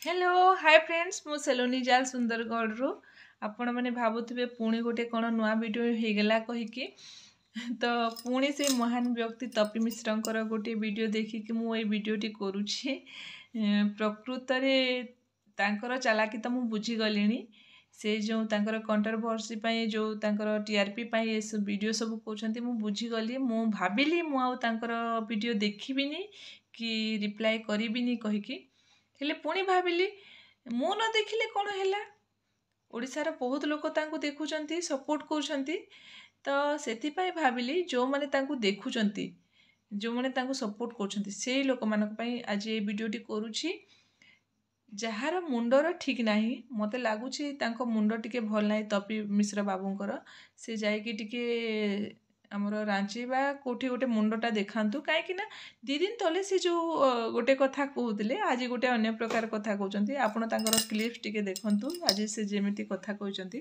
Hello hi friends, ମୁଁ ସେଲୋନି ଜାଲ ସୁନ୍ଦରଗଡ଼ରୁ। ଆପଣମାନେ ଭାବୁଥିବେ ପୁଣି ଗୋଟେ କ'ଣ ନୂଆ ଭିଡ଼ିଓ ହେଇଗଲା କହିକି। ତ ପୁଣି ସେଇ ମହାନ ବ୍ୟକ୍ତି ତପି ମିଶ୍ରଙ୍କର ଗୋଟିଏ ଭିଡ଼ିଓ ଦେଖିକି ମୁଁ ଏଇ ଭିଡ଼ିଓଟି କରୁଛି। ପ୍ରକୃତରେ ତାଙ୍କର ଚାଲାକି ତ ମୁଁ ବୁଝିଗଲିଣି। ସେ ଯେଉଁ ତାଙ୍କର କଣ୍ଟ୍ରୋଭର୍ସି ପାଇଁ, ଯେଉଁ ତାଙ୍କର ଟିଆର୍ପି ପାଇଁ ଏସବୁ ଭିଡ଼ିଓ ସବୁ କହୁଛନ୍ତି, ମୁଁ ବୁଝିଗଲି। ମୁଁ ଭାବିଲି ମୁଁ ଆଉ ତାଙ୍କର ଭିଡ଼ିଓ ଦେଖିବିନି କି ରିପ୍ଲାଏ କରିବିନି କହିକି, ହେଲେ ପୁଣି ଭାବିଲି ମୁଁ ନ ଦେଖିଲେ କ'ଣ ହେଲା, ଓଡ଼ିଶାର ବହୁତ ଲୋକ ତାଙ୍କୁ ଦେଖୁଛନ୍ତି, ସପୋର୍ଟ କରୁଛନ୍ତି। ତ ସେଥିପାଇଁ ଭାବିଲି ଯେଉଁମାନେ ତାଙ୍କୁ ଦେଖୁଛନ୍ତି, ଯେଉଁମାନେ ତାଙ୍କୁ ସପୋର୍ଟ କରୁଛନ୍ତି, ସେଇ ଲୋକମାନଙ୍କ ପାଇଁ ଆଜି ଏଇ ଭିଡ଼ିଓଟି କରୁଛି। ଯାହାର ମୁଣ୍ଡର ଠିକ୍ ନାହିଁ, ମୋତେ ଲାଗୁଛି ତାଙ୍କ ମୁଣ୍ଡ ଟିକେ ଭଲ ନାହିଁ ତପି ମିଶ୍ର ବାବୁଙ୍କର, ସେ ଯାଇକି ଟିକେ ଆମର ରାଞ୍ଚି ବା କେଉଁଠି ଗୋଟେ ମୁଣ୍ଡଟା ଦେଖାନ୍ତୁ। କାହିଁକି ନା 2 ଦିନ ତଳେ ସେ ଯେଉଁ ଗୋଟେ କଥା କହୁଥିଲେ, ଆଜି ଗୋଟେ ଅନ୍ୟ ପ୍ରକାର କଥା କହୁଛନ୍ତି। ଆପଣ ତାଙ୍କର କ୍ଲିପ୍ସ ଟିକେ ଦେଖନ୍ତୁ, ଆଜି ସେ ଯେମିତି କଥା କହୁଛନ୍ତି।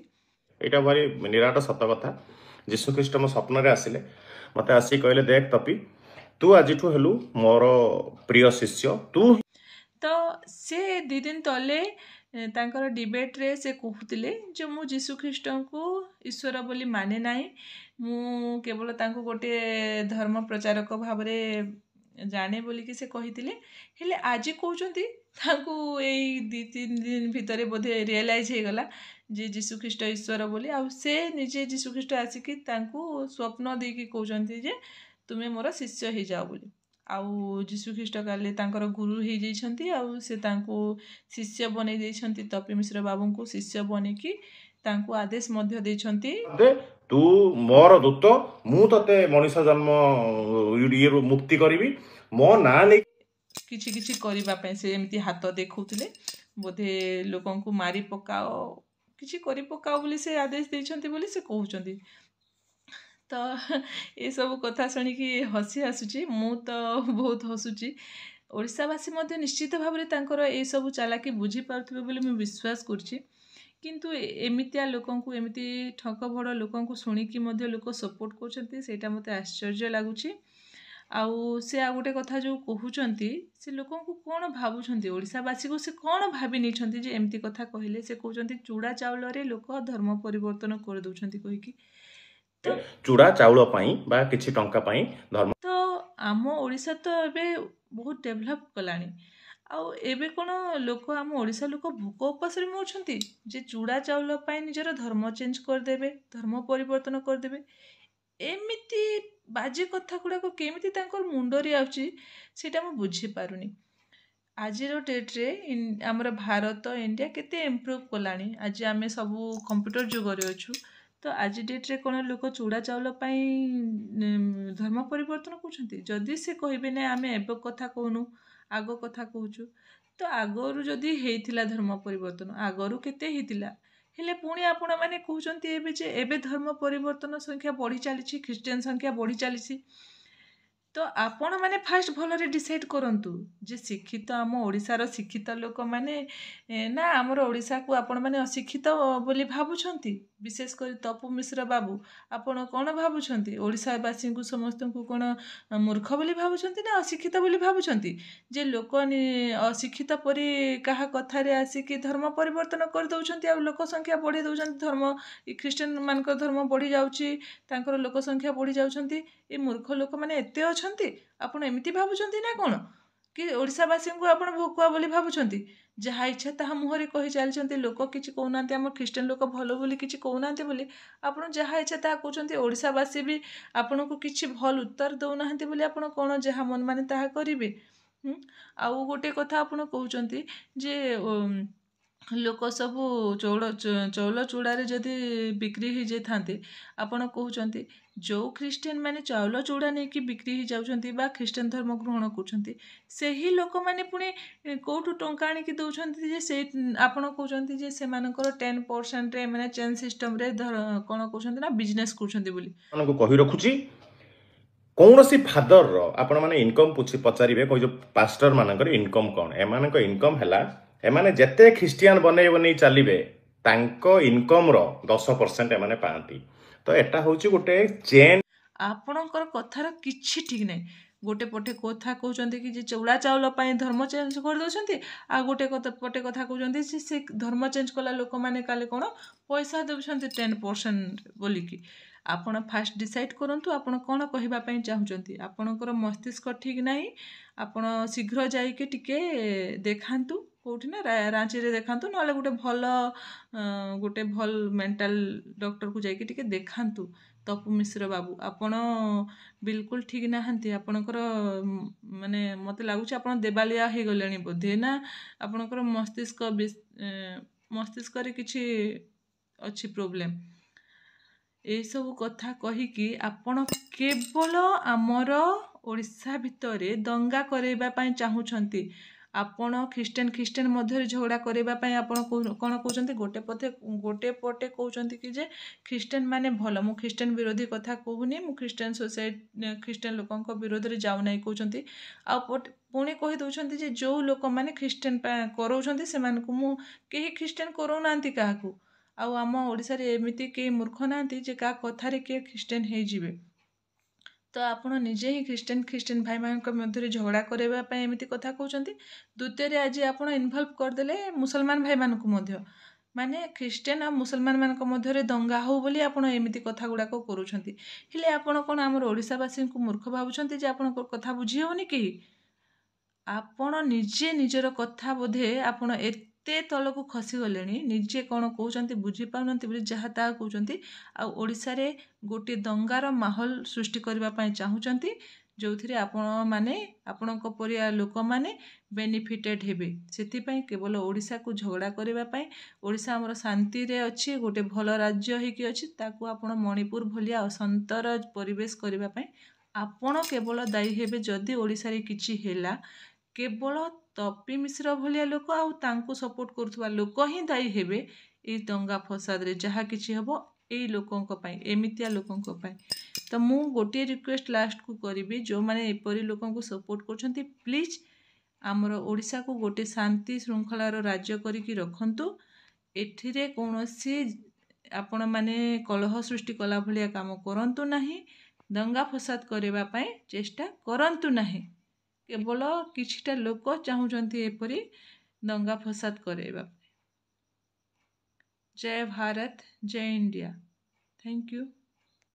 ଏଇଟା ଭାରି ନିରାଟ ସତ କଥା। ଯୀଶୁଖ୍ରୀଷ୍ଟ ମୋ ସ୍ୱପ୍ନରେ ଆସିଲେ, ମୋତେ ଆସିକି କହିଲେ, ଦେଖ ତପି, ତୁ ଆଜିଠୁ ହେଲୁ ମୋର ପ୍ରିୟ ଶିଷ୍ୟ ତୁ। ତ ସେ 2 ଦିନ ତଳେ ତାଙ୍କର ଡିବେଟ୍ରେ ସେ କହୁଥିଲେ ଯେ ମୁଁ ଯୀଶୁଖ୍ରୀଷ୍ଟଙ୍କୁ ଈଶ୍ୱର ବୋଲି ମାନେ ନାହିଁ, ମୁଁ କେବଳ ତାଙ୍କୁ ଗୋଟିଏ ଧର୍ମ ପ୍ରଚାରକ ଭାବରେ ଜାଣେ ବୋଲିକି ସେ କହିଥିଲେ। ହେଲେ ଆଜି କହୁଛନ୍ତି ତାଙ୍କୁ ଏଇ 2 3 ଦିନ ଭିତରେ ବୋଧେ ରିଏଲାଇଜ୍ ହେଇଗଲା ଯେ ଯୀଶୁଖ୍ରୀଷ୍ଟ ଈଶ୍ୱର ବୋଲି, ଆଉ ସେ ନିଜେ ଯୀଶୁଖ୍ରୀଷ୍ଟ ଆସିକି ତାଙ୍କୁ ସ୍ୱପ୍ନ ଦେଇକି କହୁଛନ୍ତି ଯେ ତୁମେ ମୋର ଶିଷ୍ୟ ହେଇଯାଅ ବୋଲି। ଆଉ ଯୀଶୁଖ୍ରୀଷ୍ଟ କାଲି ତାଙ୍କର ଗୁରୁ ହେଇଯାଇଛନ୍ତି, ଆଉ ସେ ତାଙ୍କୁ ଶିଷ୍ୟ ବନେଇ ଦେଇଛନ୍ତି। ତପି ମିଶ୍ର ବାବୁଙ୍କୁ ଶିଷ୍ୟ ବନେଇକି ତାଙ୍କୁ ଆଦେଶ ମଧ୍ୟ ଦେଇଛନ୍ତି, ତୁ ମୋର ଦୂତ, ମୁଁ ତତେ ମଣିଷ ଜନ୍ମ ଇଏରୁ ମୁକ୍ତି କରିବି, ମୋ ନାଁ ନେଇ କିଛି କିଛି କରିବା ପାଇଁ। ସେ ଏମିତି ହାତ ଦେଖାଉଥିଲେ, ବୋଧେ ଲୋକଙ୍କୁ ମାରି ପକାଅ, କିଛି କରି ପକାଅ ବୋଲି ସେ ଆଦେଶ ଦେଇଛନ୍ତି ବୋଲି ସେ କହୁଛନ୍ତି। ତ ଏସବୁ କଥା ଶୁଣିକି ହସି ଆସୁଛି, ମୁଁ ତ ବହୁତ ହସୁଛି। ଓଡ଼ିଶାବାସୀ ମଧ୍ୟ ନିଶ୍ଚିତ ଭାବରେ ତାଙ୍କର ଏସବୁ ଚାଲାକି ବୁଝିପାରୁଥିବେ ବୋଲି ମୁଁ ବିଶ୍ୱାସ କରୁଛି। କିନ୍ତୁ ଏମିତିଆ ଲୋକଙ୍କୁ, ଏମିତି ଠକ ଭଡ଼ ଲୋକଙ୍କୁ ଶୁଣିକି ମଧ୍ୟ ଲୋକ ସପୋର୍ଟ କରୁଛନ୍ତି, ସେଇଟା ମୋତେ ଆଶ୍ଚର୍ଯ୍ୟ ଲାଗୁଛି। ଆଉ ସେ ଆଉ ଗୋଟେ କଥା ଯେଉଁ କହୁଛନ୍ତି, ସେ ଲୋକଙ୍କୁ କ'ଣ ଭାବୁଛନ୍ତି, ଓଡ଼ିଶାବାସୀକୁ ସେ କ'ଣ ଭାବି ନେଇଛନ୍ତି ଯେ ଏମିତି କଥା କହିଲେ? ସେ କହୁଛନ୍ତି ଚୂଡ଼ା ଚାଉଳରେ ଲୋକ ଧର୍ମ ପରିବର୍ତ୍ତନ କରିଦେଉଛନ୍ତି କହିକି। ତ ଚୂଡ଼ା ଚାଉଳ ପାଇଁ ବା କିଛି ଟଙ୍କା ପାଇଁ ଧର୍ମ। ତ ଆମ ଓଡ଼ିଶା ତ ଏବେ ବହୁତ ଡେଭଲପ୍ କଲାଣି, ଆଉ ଏବେ କ'ଣ ଲୋକ, ଆମ ଓଡ଼ିଶା ଲୋକ ଭୋକ ଉପାସରେ ମରୁଛନ୍ତି ଯେ ଚୂଡ଼ା ଚାଉଳ ପାଇଁ ନିଜର ଧର୍ମ ଚେଞ୍ଜ କରିଦେବେ, ଧର୍ମ ପରିବର୍ତ୍ତନ କରିଦେବେ? ଏମିତି ବାଜେ କଥା ଗୁଡ଼ାକ କେମିତି ତାଙ୍କର ମୁଣ୍ଡରେ ଆସୁଛି ସେଇଟା ମୁଁ ବୁଝିପାରୁନି। ଆଜିର ଡେଟ୍ରେ ଆମର ଭାରତ, ଇଣ୍ଡିଆ କେତେ ଇମ୍ପ୍ରୁଭ୍ କଲାଣି, ଆଜି ଆମେ ସବୁ କମ୍ପ୍ୟୁଟର ଯୁଗରେ ଅଛୁ। ତ ଆଜି ଡେଟ୍ରେ କ'ଣ ଲୋକ ଚୂଡ଼ା ଚାଉଳ ପାଇଁ ଧର୍ମ ପରିବର୍ତ୍ତନ କରୁଛନ୍ତି? ଯଦି ସେ କହିବେ ନାଇଁ ଆମେ ଏବେ କଥା କହୁନୁ, ଆଗ କଥା କହୁଛୁ, ତ ଆଗରୁ ଯଦି ହେଇଥିଲା ଧର୍ମ ପରିବର୍ତ୍ତନ, ଆଗରୁ କେତେ ହେଇଥିଲା? ହେଲେ ପୁଣି ଆପଣମାନେ କହୁଛନ୍ତି ଏବେ ଯେ ଏବେ ଧର୍ମ ପରିବର୍ତ୍ତନ ସଂଖ୍ୟା ବଢ଼ି ଚାଲିଛି, ଖ୍ରୀଷ୍ଟିଆନ ସଂଖ୍ୟା ବଢ଼ି ଚାଲିଛି। ତ ଆପଣମାନେ ଫାଷ୍ଟ ଭଲରେ ଡିସାଇଡ଼୍ କରନ୍ତୁ ଯେ ଶିକ୍ଷିତ, ଆମ ଓଡ଼ିଶାର ଶିକ୍ଷିତ ଲୋକମାନେ ନା ଆମର ଓଡ଼ିଶାକୁ ଆପଣମାନେ ଅଶିକ୍ଷିତ ବୋଲି ଭାବୁଛନ୍ତି? ବିଶେଷ କରି ତପୁ ମିଶ୍ର ବାବୁ, ଆପଣ କ'ଣ ଭାବୁଛନ୍ତି? ଓଡ଼ିଶାବାସୀଙ୍କୁ ସମସ୍ତଙ୍କୁ କ'ଣ ମୂର୍ଖ ବୋଲି ଭାବୁଛନ୍ତି ନା ଅଶିକ୍ଷିତ ବୋଲି ଭାବୁଛନ୍ତି, ଯେ ଲୋକ ଅଶିକ୍ଷିତ ପରି କାହା କଥାରେ ଆସିକି ଧର୍ମ ପରିବର୍ତ୍ତନ କରିଦେଉଛନ୍ତି ଆଉ ଲୋକ ସଂଖ୍ୟା ବଢ଼େଇ ଦେଉଛନ୍ତି? ଧର୍ମ ଖ୍ରୀଷ୍ଟିଆନମାନଙ୍କର ଧର୍ମ ବଢ଼ିଯାଉଛି, ତାଙ୍କର ଲୋକ ସଂଖ୍ୟା ବଢ଼ି ଯାଉଛନ୍ତି, ଏ ମୂର୍ଖ ଲୋକମାନେ ଏତେ ଅଛନ୍ତି, ଆପଣ ଏମିତି ଭାବୁଛନ୍ତି ନା କ'ଣ? କି ଓଡ଼ିଶାବାସୀଙ୍କୁ ଆପଣ ଭକୁଆ ବୋଲି ଭାବୁଛନ୍ତି? ଯାହା ଇଚ୍ଛା ତାହା ମୁହଁରେ କହି ଚାଲିଛନ୍ତି, ଲୋକ କିଛି କହୁନାହାନ୍ତି, ଆମ ଖ୍ରୀଷ୍ଟିଆନ ଲୋକ ଭଲ ବୋଲି କିଛି କହୁନାହାନ୍ତି ବୋଲି ଆପଣ ଯାହା ଇଚ୍ଛା ତାହା କହୁଛନ୍ତି। ଓଡ଼ିଶାବାସୀ ବି ଆପଣଙ୍କୁ କିଛି ଭଲ ଉତ୍ତର ଦେଉନାହାନ୍ତି ବୋଲି ଆପଣ କ'ଣ ଯାହା ମନ ମାନେ ତାହା କରିବେ? ଆଉ ଗୋଟେ କଥା, ଆପଣ କହୁଛନ୍ତି ଯେ ଲୋକ ସବୁ ଚାଉଳ ଚୂଡ଼ାରେ ଯଦି ବିକ୍ରି ହେଇଯାଇଥାନ୍ତେ। ଆପଣ କହୁଛନ୍ତି ଯେଉଁ ଖ୍ରୀଷ୍ଟିଆନ ମାନେ ଚାଉଳ ଚୂଡ଼ା ନେଇକି ବିକ୍ରି ହେଇଯାଉଛନ୍ତି ବା ଖ୍ରୀଷ୍ଟିଆନ ଧର୍ମ ଗ୍ରହଣ କରୁଛନ୍ତି, ସେହି ଲୋକମାନେ ପୁଣି କେଉଁଠୁ ଟଙ୍କା ଆଣିକି ଦେଉଛନ୍ତି ଯେ ସେଇ ଆପଣ କହୁଛନ୍ତି ଯେ ସେମାନଙ୍କର 10%ରେ ମାନେ ଚେନ୍ ସିଷ୍ଟମରେ କ'ଣ କହୁଛନ୍ତି ନା ବିଜନେସ୍ କରୁଛନ୍ତି ବୋଲି? କହି ରଖୁଛି, କୌଣସି ଫାଦରର ଆପଣମାନେ ଇନକମ୍ ପୁଛି ପଚାରିବେ, କହି ପାଷ୍ଟର ମାନଙ୍କର ଇନକମ୍ କ'ଣ? ଏମାନଙ୍କ ଇନକମ୍ ହେଲା ଏମାନେ ଯେତେ ଖ୍ରୀଷ୍ଟିଆନ ବନେଇ ବନେଇ ଚାଲିବେ, ତାଙ୍କ ଇନକମ୍ର 10% ଏମାନେ ପାଆନ୍ତି। ତ ଏଟା ହେଉଛି ଗୋଟେ ଚେନ୍। ଆପଣଙ୍କର କଥାର କିଛି ଠିକ୍ ନାହିଁ। ଗୋଟେ ପଟେ କଥା କହୁଛନ୍ତି କି ଯେ ଚୁଡ଼ା ଚାଉଳ ପାଇଁ ଧର୍ମ ଚେଞ୍ଜ କରିଦେଉଛନ୍ତି, ଆଉ ଗୋଟେ ପଟେ କଥା କହୁଛନ୍ତି ସେ ଧର୍ମ ଚେଞ୍ଜ କଲା ଲୋକମାନେ କାଲି କ'ଣ ପଇସା ଦେଉଛନ୍ତି 10% ବୋଲିକି। ଆପଣ ଫାଷ୍ଟ ଡିସାଇଡ଼୍ କରନ୍ତୁ ଆପଣ କ'ଣ କହିବା ପାଇଁ ଚାହୁଁଛନ୍ତି। ଆପଣଙ୍କର ମସ୍ତିଷ୍କ ଠିକ୍ ନାହିଁ। ଆପଣ ଶୀଘ୍ର ଯାଇକି ଟିକେ ଦେଖାନ୍ତୁ କେଉଁଠି ନା ରାଞ୍ଚିରେ ଦେଖାନ୍ତୁ, ନହେଲେ ଗୋଟେ ଭଲ ମେଣ୍ଟାଲ ଡକ୍ଟରକୁ ଯାଇକି ଟିକେ ଦେଖାନ୍ତୁ। ତପୁ ମିଶ୍ର ବାବୁ, ଆପଣ ବିଲକୁଲ ଠିକ୍ ନାହାନ୍ତି। ଆପଣଙ୍କର ମାନେ ମୋତେ ଲାଗୁଛି ଆପଣ ଦେବାଳିଆ ହେଇଗଲେଣି ବୋଧେ, ନା ଆପଣଙ୍କର ମସ୍ତିଷ୍କରେ କିଛି ଅଛି ପ୍ରୋବ୍ଲେମ୍। ଏଇସବୁ କଥା କହିକି ଆପଣ କେବଳ ଆମର ଓଡ଼ିଶା ଭିତରେ ଦଙ୍ଗା କରାଇବା ପାଇଁ ଚାହୁଁଛନ୍ତି। ଆପଣ ଖ୍ରୀଷ୍ଟିଆନ ଖ୍ରୀଷ୍ଟିଆନ ମଧ୍ୟରେ ଝଗଡ଼ା କରାଇବା ପାଇଁ ଆପଣ କ'ଣ କହୁଛନ୍ତି? ଗୋଟେ ପଟେ କହୁଛନ୍ତି କି ଯେ ଖ୍ରୀଷ୍ଟିଆନ ମାନେ ଭଲ, ମୁଁ ଖ୍ରୀଷ୍ଟିଆନ ବିରୋଧୀ କଥା କହୁନି, ମୁଁ ଖ୍ରୀଷ୍ଟିଆନ ସୋସାଇଟି ଖ୍ରୀଷ୍ଟିଆନ ଲୋକଙ୍କ ବିରୋଧରେ ଯାଉନାହିଁ କହୁଛନ୍ତି, ଆଉ ପୁଣି କହିଦେଉଛନ୍ତି ଯେ ଯେଉଁ ଲୋକମାନେ ଖ୍ରୀଷ୍ଟିଆନ କରାଉଛନ୍ତି ସେମାନଙ୍କୁ ମୁଁ କେହି ଖ୍ରୀଷ୍ଟିଆନ କରାଉନାହାନ୍ତି କାହାକୁ। ଆଉ ଆମ ଓଡ଼ିଶାରେ ଏମିତି କେହି ମୂର୍ଖ ନାହାନ୍ତି ଯେ କାହା କଥାରେ କିଏ ଖ୍ରୀଷ୍ଟିଆନ ହେଇଯିବେ। ତ ଆପଣ ନିଜେ ହିଁ ଖ୍ରୀଷ୍ଟିଆନ ଖ୍ରୀଷ୍ଟିଆନ ଭାଇମାନଙ୍କ ମଧ୍ୟରେ ଝଗଡ଼ା କରାଇବା ପାଇଁ ଏମିତି କଥା କହୁଛନ୍ତି। ଦ୍ୱିତୀୟରେ ଆଜି ଆପଣ ଇନଭଲ୍ଭ କରିଦେଲେ ମୁସଲମାନ ଭାଇମାନଙ୍କୁ ମଧ୍ୟ, ମାନେ ଖ୍ରୀଷ୍ଟିଆନ ଆଉ ମୁସଲମାନମାନଙ୍କ ମଧ୍ୟରେ ଦଙ୍ଗା ହଉ ବୋଲି ଆପଣ ଏମିତି କଥା ଗୁଡ଼ାକ କରୁଛନ୍ତି। ହେଲେ ଆପଣ କ'ଣ ଆମର ଓଡ଼ିଶାବାସୀଙ୍କୁ ମୂର୍ଖ ଭାବୁଛନ୍ତି ଯେ ଆପଣଙ୍କ କଥା ବୁଝି ହେଉନି କେହି? ଆପଣ ନିଜେ ନିଜର କଥା ବୋଧେ ଆପଣ ଏତେ ତଳକୁ ଖସିଗଲେଣି, ନିଜେ କ'ଣ କହୁଛନ୍ତି ବୁଝିପାରୁନାହାନ୍ତି ବୋଲି ଯାହା ତାହା କହୁଛନ୍ତି, ଆଉ ଓଡ଼ିଶାରେ ଗୋଟିଏ ଦଙ୍ଗାର ମାହୋଲ ସୃଷ୍ଟି କରିବା ପାଇଁ ଚାହୁଁଛନ୍ତି, ଯେଉଁଥିରେ ଆପଣମାନେ ଆପଣଙ୍କ ପରିଆ ଲୋକମାନେ ବେନିଫିଟେଡ଼ ହେବେ। ସେଥିପାଇଁ କେବଳ ଓଡ଼ିଶାକୁ ଝଗଡ଼ା କରିବା ପାଇଁ। ଓଡ଼ିଶା ଆମର ଶାନ୍ତିରେ ଅଛି, ଗୋଟେ ଭଲ ରାଜ୍ୟ ହେଇକି ଅଛି, ତାକୁ ଆପଣ ମଣିପୁର ଭଳିଆ ଅଶାନ୍ତର ପରିବେଶ କରିବା ପାଇଁ ଆପଣ କେବଳ ଦାୟୀ ହେବେ। ଯଦି ଓଡ଼ିଶାରେ କିଛି ହେଲା, କେବଳ ତପି ମିଶ୍ର ଭଳିଆ ଲୋକ ଆଉ ତାଙ୍କୁ ସପୋର୍ଟ କରୁଥିବା ଲୋକ ହିଁ ଦାୟୀ ହେବେ। ଏଇ ଦଙ୍ଗା ଫସାଦରେ ଯାହା କିଛି ହେବ, ଏଇ ଲୋକଙ୍କ ପାଇଁ, ଏମିତିଆ ଲୋକଙ୍କ ପାଇଁ। ତ ମୁଁ ଗୋଟିଏ ରିକ୍ୱେଷ୍ଟ ଲାଷ୍ଟକୁ କରିବି, ଯେଉଁମାନେ ଏପରି ଲୋକଙ୍କୁ ସପୋର୍ଟ କରୁଛନ୍ତି, ପ୍ଲିଜ୍ ଆମର ଓଡ଼ିଶାକୁ ଗୋଟେ ଶାନ୍ତି ଶୃଙ୍ଖଳାର ରାଜ୍ୟ କରିକି ରଖନ୍ତୁ। ଏଥିରେ କୌଣସି ଆପଣମାନେ କଳହ ସୃଷ୍ଟି କଲା ଭଳିଆ କାମ କରନ୍ତୁ ନାହିଁ, ଦଙ୍ଗା ଫସାଦ କରିବା ପାଇଁ ଚେଷ୍ଟା କରନ୍ତୁ ନାହିଁ। କେବଳ କିଛିଟା ଲୋକ ଚାହୁଁଛନ୍ତି ଏପରି ଦଙ୍ଗା ଫସାଦ କରାଇବା ପାଇଁ। ଜୟ ଭାରତ, ଜୟ ଇଣ୍ଡିଆ। Thank you.